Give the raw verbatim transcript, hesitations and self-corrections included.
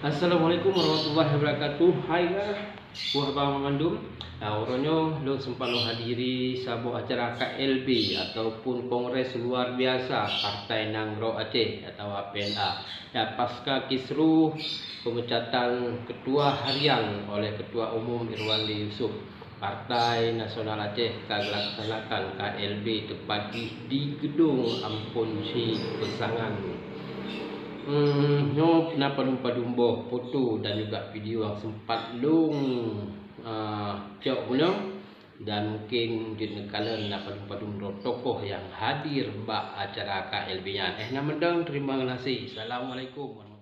Assalamualaikum warahmatullahi wabarakatuh. Hai, buah bang mandum. Nah, uroe nyoe lôn sempat lôn hadiri saboh acara K L B ataupun kongres luar biasa Partai Nanggroe Aceh atawa P N A. Ya, pasca kisruh pemecatan ketua harian oleh Ketua Umum Irwandi Yusuf, Partai Nasional Aceh ka geuilaksanakan K L B teupat jih di Geudong Ampôn Sipeusangan. Hmm, nyoe na padum-padum boh foto dan juga video nyang sempat lôn, ah, cok bunoe, dan mungkin jeuet neukalon na padum-padum droe tokoh nyang hadir bak acara K L B nyan. Eh, na mantong, terima kasih. Assalamualaikum warahmatullahi